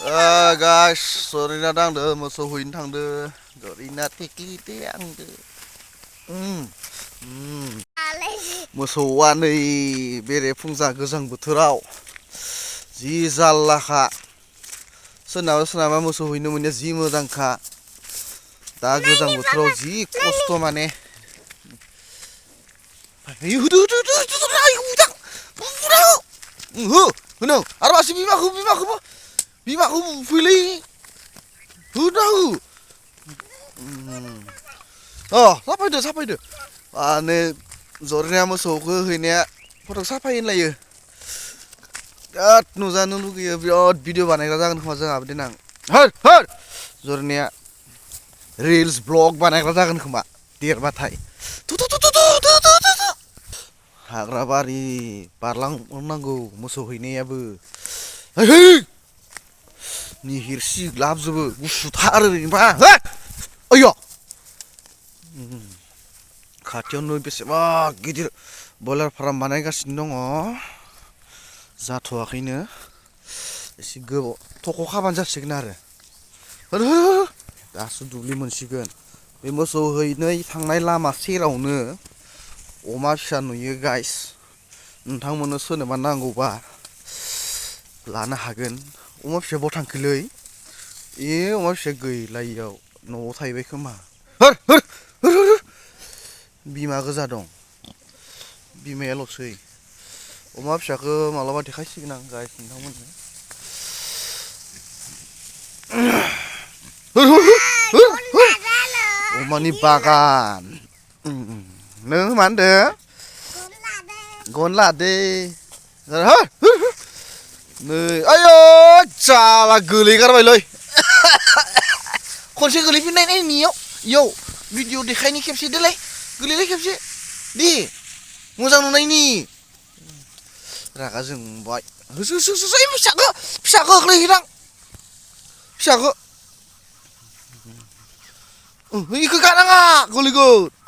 Guys, sorina थांदो मोसौ हैनो थांदो जरिना टेक्लिटे आंदो मोसौआ नै बेरेफुंजा गोजां बोथोराव जि जारलाखा सोरनाबा सोरनाबा मोसौ हैनो मोननाया जि मोजांखा दा गोजां बोथोराव जि खस्थ' माने होदो होदो होदो हो होनो आरो मासे बिमाखौ बुफैलै होना हो साफायदो माने जरनाया मोसौखौ हैनाया फट' साफायनो लायो बिराद नुजानो लुगैयो बिराद भिडिअ बानायग्रा जागोन खोमा जोंहाबो देनां होर जरनाया रिल्स ब्लग बानायग्रा जागोन खोमा देरबाथाय हाग्रा बारि बारलांनांगौ मोसौ हैनायाबो निहिर सिग्लाबजोबो गुसुथार ओरैनोबा अय्य खाथियावनो बेसेबा गिदिर बयलार फार्म बानायगासिनो दङ जाथ'वाखैनो एसे गोबाव थख' खाबानो जासिगोन आरो दासो दुब्लि मोनसिगोन बे मोसौ हैनै थांनाय लामा सेरावनो अमा फिसा नुयो गाइस नोंथांमोननो सोरनोबा नांगौबा लानो हागोन अमा फिसाया बाव थांखोलै अमा फिसाया गैला इयाव न'आव थाहैबाय खोमा बिमा गोजा दं बिमायाल'सै अमा फिसाखौ मालाबा देखायसिगोन आं गाइस नोंथांमोननो अमानि बागान नों मा होनदों गन लादे नै आयौ जाला गोलैगारबायलै खनसे गोलैफिननाय नायनियाव इयाव भिडिअ देखायनि खेबसे देलाय गोलैलाय खेबसे दे मोजां नुनायनि रागा जोंबाय होसो फिसाखौ खोख्लैहैदां फिसाखौ इखौ गानाङा गोलैगोन